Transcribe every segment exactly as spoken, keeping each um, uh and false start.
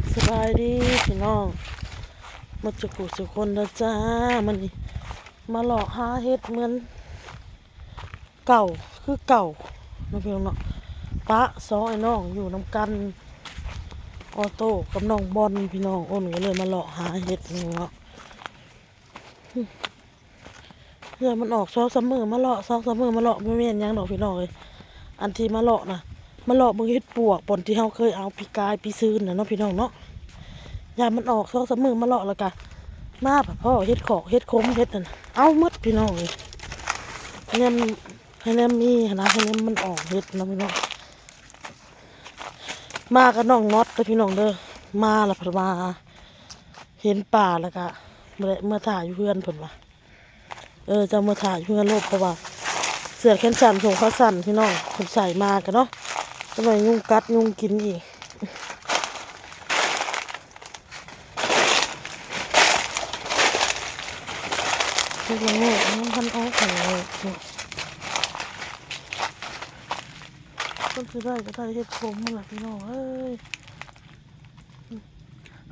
สบายดีพี่น้อง หมดสุขุสุคนเด้อจ้า มื้อนี้มาเลาะหาเห็ดเหมือนเก่า คือเก่าเนาะพี่น้องเนาะ ปะสองไอ้น้องอยู่นำกัน ออโต้กับน้องบอลพี่น้อง อ้นก็เลยมาเลาะหาเห็ดนี่เนาะ เพื่อมันออกสองสามมื้อมาเลาะ สองสามมื้อมาเลาะ บ่แม่นหยังดอกพี่น้องเอ้ย อันที่มาเลาะนะ มาเลาะเบิ่งเห็ดปวก บ่อนที่เฮาเคยเอาปีกายปีซืนน่ะเนาะพี่น้องเนาะ ย่านมันออกสองสามมื้อมาเลาะแล้วกะ มาพะพ้อเห็ดขอก เห็ดขม เห็ดนั่นน่ะ เอาหมดพี่น้องเอ้ย ให้แนม ให้แนมมีหั้นนะ ให้แนมมันออกเห็ดนะพี่น้อง มากับน้องน็อตเด้อพี่น้องเด้อ มาแล้วเพิ่นว่า เห็นป่าแล้วกะ เมื่อ เมื่อถ่ายอยู่เฮือนเพิ่นว่า เออ เจ้าเมื่อถ่ายอยู่เฮือนโลด เพราะว่า เสื้อแขนสั้น ถุงขาสั้นพี่น้อง เพิ่นใส่มากันเนาะ จักหน่อยยุงกัดยุงกินอีก เฮ็ดละโงกมันพันออกให้เลย คนสิได้ก็ได้เห็ดขมนั่นล่ะพี่น้องเอ้ย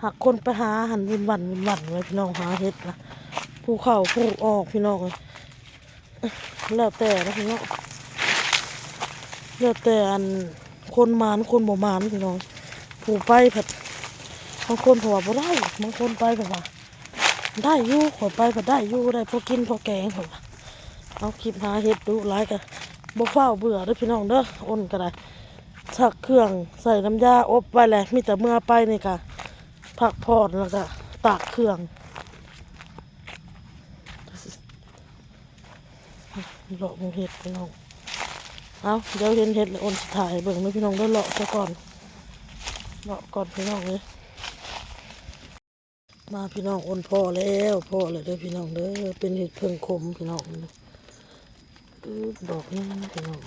หากคนไปหาหั้นวุ่นวันวุ่นวันเลยพี่น้อง หาเห็ดนะ ผู้เข้าผู้ออกพี่น้องเอ้ย แล้วแต่นะพี่น้อง แล้วแต่อันคนหมานคนบ่หมานพี่น้อง ผู้ไปผัด บางคนเพิ่นว่าบ่ได้ บางคนไปเพิ่นว่า ได้อยู่ ข้อยไปก็ได้อยู่ ได้พอกินพอแกง เพิ่นว่า เอาคลิปหาเห็ดดุหลายก็บ่ฟ้าวเบื่อเด้อพี่น้องเด้อ อ้นก็ได้ ซักเครื่อง ใส่น้ำยาอบไว้แหละ มีแต่เมื่อไปนี่ก็พักผ่อนแล้วก็ตากเครื่อง เลาะเบิ่งเห็ดพี่น้อง เอา เดี๋ยวเห็นเห็ดแล้วอ้นสิถ่ายให้เบิ่งเด้อพี่น้องเด้อ เลาะซะก่อน เลาะก่อนพี่น้องเอ้ย มาพี่น้อง อ้นพ้อแล้ว พ้อแล้วเด้อพี่น้องเด้อ เป็นเห็ดเผิ่งขมพี่น้อง อือ ดอกหนึ่งพี่น้อง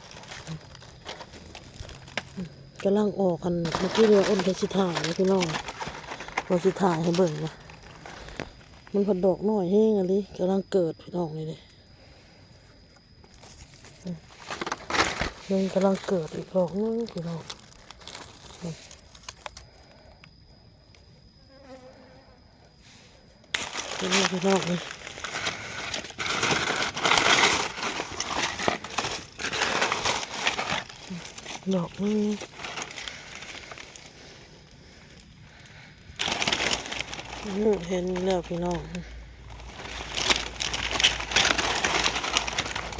กำลังออก อันเมื่อกี้เนี่ยอ้นก็สิถ่ายนะพี่น้อง ว่าสิถ่ายให้เบิ่งนะ มันพัดดอกน้อยแฮงอะลิ กำลังเกิดพี่น้อง นี่เด้ มันกำลังเกิดอีกดอกหนึ่งพี่น้อง นี่พี่น้อง นี่ ดอกหนึ่ง อืม เห็นแล้วพี่น้อง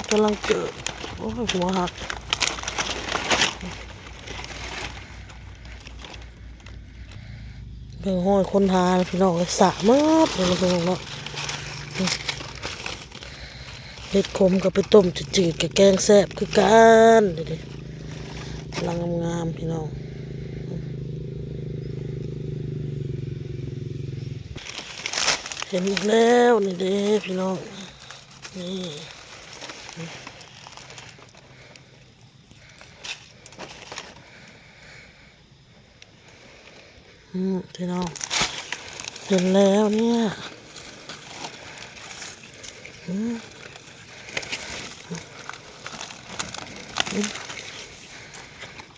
กำลังเกิด โอ้ย หัวหัก เบิ่งห้อยคนหาพี่น้อง สะหมดเลยพี่น้องเนาะ เห็ดขมก็ไปต้มจืดๆ กับแกงแซ่บคือกัน ดูดิ กำลังงามๆ พี่น้อง เห็นอีกแล้ว นี่เด้พี่น้อง นี่ อืม พี่น้อง เห็นแล้วเนี่ย อืม อืม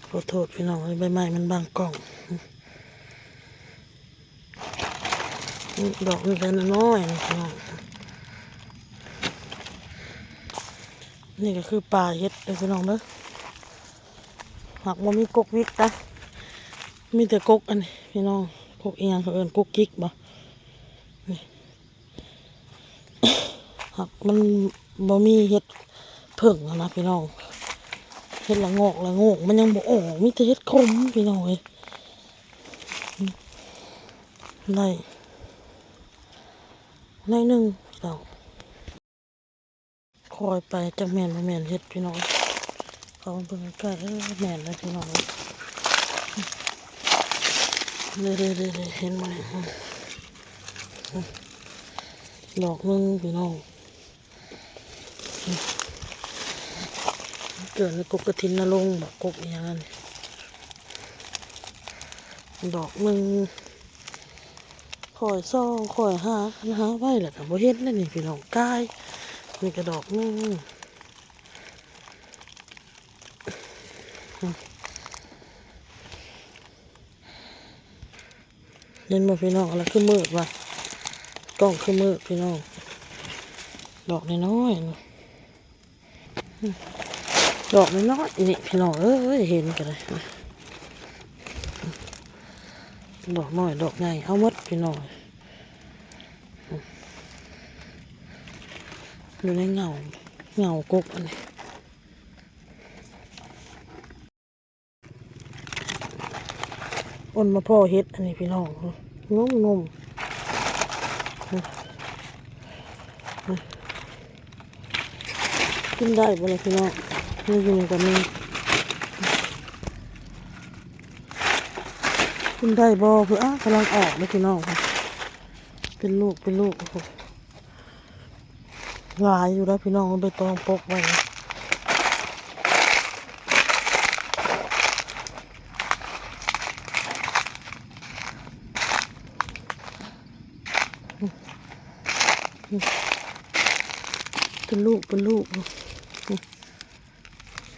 ขอโทษพี่น้อง ใบไม้มันบังกล้อง อืม ดอกมันเป็นน้อยนะพี่น้อง นี่ก็คือป่าเห็ดเด้อพี่น้องเด้อ หากบ่มีกกวิกนะ มีแต่กกอันนี้พี่น้อง กกอีหยังเขาเอิ้นกกกิกบ่ นี่ หากมันบ่มีเห็ดเผิ่งอะนะพี่น้อง เห็ดละโงก ละโงกมันยังบ่ออก มีแต่เห็ดขมพี่น้องเอ้ย ได้ หน่อยหนึ่งพี่น้อง คอยไป จักแม่นบ่แม่นเห็ดพี่น้อง เขามาเบิ่งใกล้ๆ เออ แม่นแล้วพี่น้อง เด้ๆๆๆ เห็นบ่นี่ ดอกหนึ่งพี่น้อง เกิดในกกกระถินนรงค์บ่ กกอีหยังนั่น ดอกหนึ่ง คอยส่อง คอยหา หาไว้แล้วก็บ่เห็นแล้วนี่พี่น้อง กาย นี่ก็ดอกหนึ่ง อืม อืม เห็นบ่พี่น้อง แล้วคือมืดว่ะ กล้องคือมืดพี่น้อง ดอกน้อยๆ นี่ ดอกน้อยๆ นี่พี่น้องเอ้ย เห็นกันเลย ดอกน้อย ดอกใหญ่ เอาหมดพี่น้อง อยู่ในเงา เงากกอันนี้ อ้นมาพ่อเห็ดอันนี้พี่น้อง งมงม กินได้บ่ล่ะพี่น้อง นี่อยู่นี่ก็มี กินได้บ่คือ อ้ากำลังออกเลยพี่น้อง เป็นลูก เป็นลูก โอ้โห หลายอยู่แล้วพี่น้อง ใบตองปกไว้ เป็นลูก เป็นลูก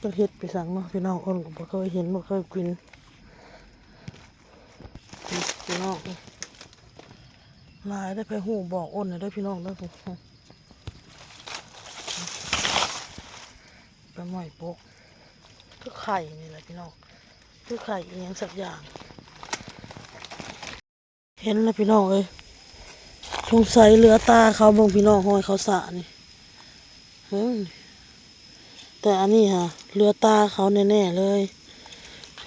จะเฮ็ดไปสั่งเนาะพี่น้อง อ้นก็บ่เคยเห็น บ่เคยกิน พี่น้อง หลายได้อ ไผฮู้บอกอ้นได้อพี่น้องเด้อ ไปหม่อยปก คือไข่นี่แหละพี่น้อง คือไข่อีหยังสักอย่าง เห็นแล้วพี่น้องเอ้ย สงสัยเหลือตาเขา เบิ่งพี่น้อง ฮอยเขาสะนี่ เฮ้ย แต่อันนี้ฮะ เหลือตาเขาแน่ๆเลย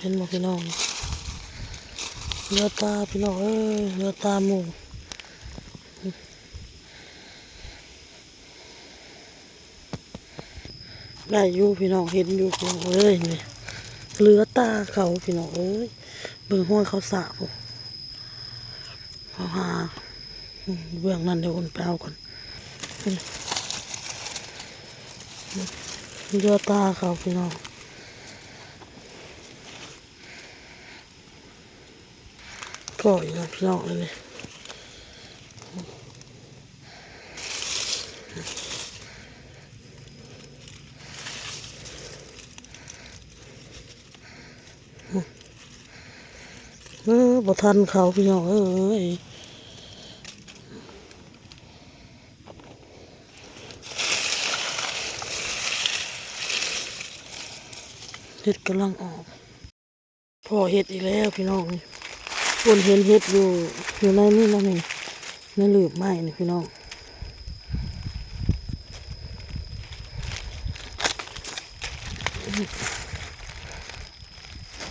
เห็นบ่พี่น้อง เหลือตาพี่น้องเอ้ย เหลือตาหมู่ ได้อยู่พี่น้อง เห็นอยู่พี่น้องเอ้ย นี่ เหลือตาเขาพี่น้องเอ้ย เบิ่งฮอยเขาสะพุ้น เขาหา เบื้องนั้นเดี๋ยวอ้นไปเอาก่อน เหลือตาเขาพี่น้อง ก็อีกแล้วพี่น้องเลย เออ บ่ทันเขาพี่น้องเอ้ย เห็ดกำลังออก พ่อเห็ดอีกแล้วพี่น้อง อ้นเห็นเห็ดอยู่ อยู่ในนี่นะนี่ ในหลืบไม้นี่พี่น้อง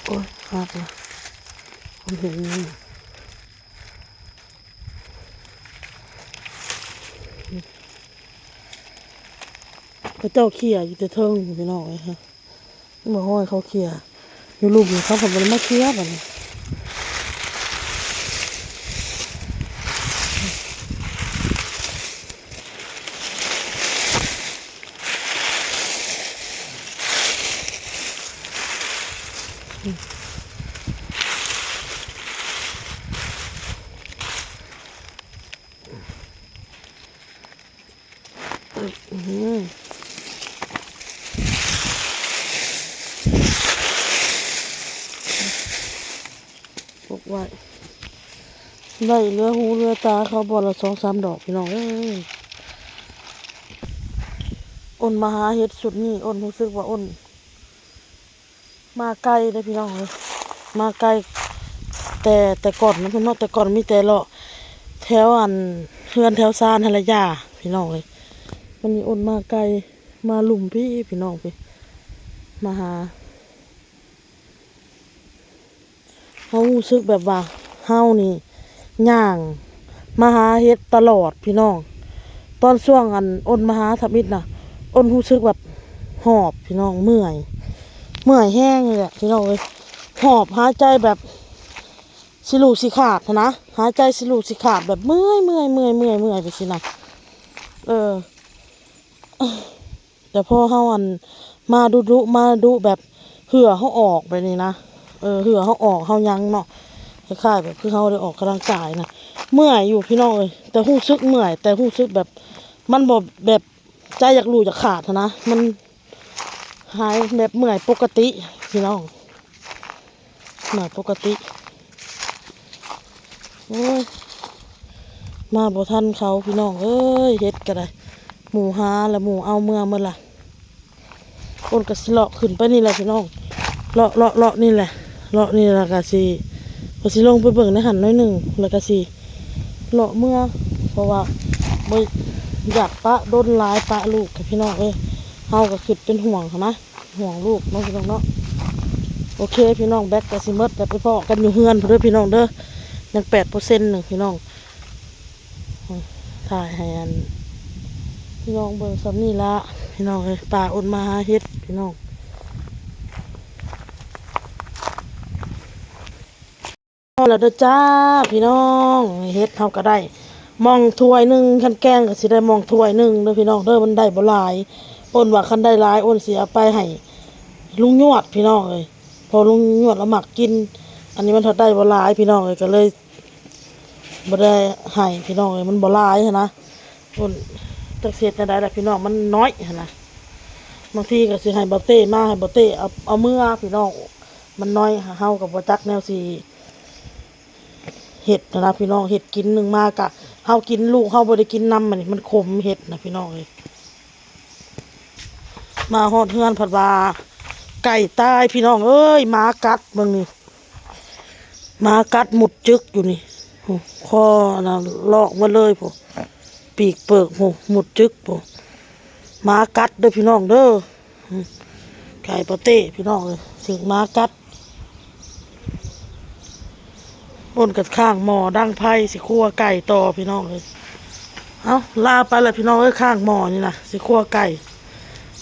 โอ้ย หักละ อ้นเห็นนี่ เขาเจ้าเขี่ยอยู่แต่เทิงพี่น้องเอ้ยฮะ บ่ฮอยเขาเขี่ย อยู่ลุ่มเขา ผมบ่ได้มาเขี่ยบัดนี้ อื้อหือ ปลูกไว้ ได้เหลือหูเหลือตาเขาบ่อนละสองสามดอกพี่น้องเอ้ย อ้นมาหาเห็ดสุดนี่ อ้นรู้สึกว่าอ้น มาไกลเด้อพี่น้องเอ้ย มาไกล แต่ แต่ก่อนนะพี่น้อง แต่ก่อนมีแต่เลาะแถวอันเฮือนแถวซานหั้นละจ้า พี่น้องเอ้ย วันนี้อ้นมาไกล มาลุ่มพี้พี่น้องพี้ มาหา เฮารู้สึกแบบว่า เฮานี่ ย่าง มาหาเห็ดตลอดพี่น้อง ตอนช่วงอันอ้นมาหาทำอิฐน่ะ อ้นรู้สึกแบบหอบพี่น้อง เมื่อย เมื่อยแฮงเลยแหละพี่น้องเอ้ย หอบหายใจแบบสิลูกสิขาดหั้นนะ หายใจสิลูกสิขาดแบบเมื่อย เมื่อย เมื่อย เมื่อย เมื่อยไปสินะ เออ แต่พอเฮาอันมาดุดุมาดุแบบเหื่อเฮาออกแบบนี้นะ เออ เหื่อเฮาออกเฮายังเนาะ คล้ายๆแบบคือเฮาได้ออกกำลังกายนะ เมื่อยอยู่พี่น้องเอ้ย แต่รู้สึกเมื่อย แต่รู้สึกแบบ มันบ่แบบใจอยากลูกอยากขาดหั้นนะ มันหายแบบเมื่อยปกติพี่น้อง เมื่อยปกติ โอ้ย มาบ่ทันเขาพี่น้องเอ้ย เฮ็ดก็ได้ หมู่หาแล้วหมู่เอาเมือหมดละ อ้นก็สิเลาะขึ้นไปนี่แหละพี่น้อง เลาะเลาะเลาะนี่แหละ เลาะนี่แล้วก็สิ ก็สิลงไปเบิ่งในหั่นหน่อยหนึ่ง แล้วก็สิเลาะเมือ เพราะว่าบ่อยากปะดนหลาย ปะลูกกับพี่น้องเอ้ย เฮาก็คิดเป็นห่วงหั้นนะ ห่วงลูกเนาะพี่น้องเนาะ โอเคพี่น้อง แบตก็สิหมดแล้ว ไปพ้อกันอยู่เฮือนพุ้นเด้อพี่น้องเด้อ ยังแปดเปอร์เซ็นต์หนึ่งพี่น้อง ถ่ายให้อันพี่น้องเบิ่งส่ำนี้ละ พี่น้องเอ้ย ป้าอ้นมาหาเฮ็ดพี่น้อง พอแล้วเด้อจ้าพี่น้อง เฮ็ดเฮาก็ได้หม่องถ้วยหนึ่ง คันแกงก็สิได้หม่องถ้วยหนึ่งเด้อพี่น้องเด้อ มันได้บ่หลาย อ้นว่าคันได้หลายอ้นสิเอาไปให้ลุงยวดพี่น้องเอ้ย เพราะลุงยวดลาวมักกิน อันนี้มันเท่าได้บ่หลายพี่น้องเอ้ย ก็เลยบ่ได้ให้พี่น้องเอ้ย มันบ่หลายหั้นนะ อ้นจักสิเฮ็ดแนวใดล่ะพี่น้อง มันน้อยหั้นนะ บางทีก็สิให้บ่าวเต้มา ให้บ่าวเต้เอา เอาเมือพี่น้อง มันน้อย เฮาก็บ่จักแนวสิเฮ็ดหั้นนะพี่น้อง เฮ็ดกินหนึ่งมากะ เฮากิน ลูกเฮาบ่ได้กินนำ มันนี่มันขมเฮ็ดนะพี่น้องเอ้ย มาฮอดเฮือนผัดว่า ไก่ตายพี่น้องเอ้ย หมากัดเบิ่งนี่ หมากัดหมุดจึกอยู่นี่ โอ้ คอน่ะลอกหมดเลยพุ้น ปีกเปิกพุ้น หมุดจึกพุ้น หมากัดเด้อพี่น้องเด้อ อืม ไก่ปาเต้พี่น้องเอ้ย ถืกหมากัด อ้นก็ข้างหม้อดังไฟสิคั่วไก่ต่อพี่น้องเอ้ย เอ้า ลาไปละพี่น้องเอ้ย ข้างหม้อนี่นะ สิคั่วไก่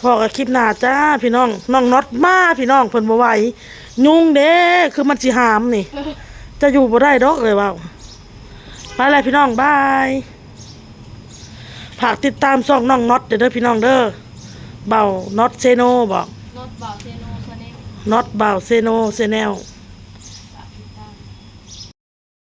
พ้อกันคลิปหน้าจ้าพี่น้อง น้องน็อตมาพี่น้อง เพิ่นบ่ไหว ยุงเด้ คือมันสิหามนี่ จะอยู่บ่ได้ดอกเอ้ยเว้า ไปแล้วพี่น้อง บาย ฝากติดตามช่องน้องน็อตเด้อพี่น้องเด้อ เบาน็อตเซโนบ่ Not Bao Channel Channel น็อตเบาเซโนแชนแนล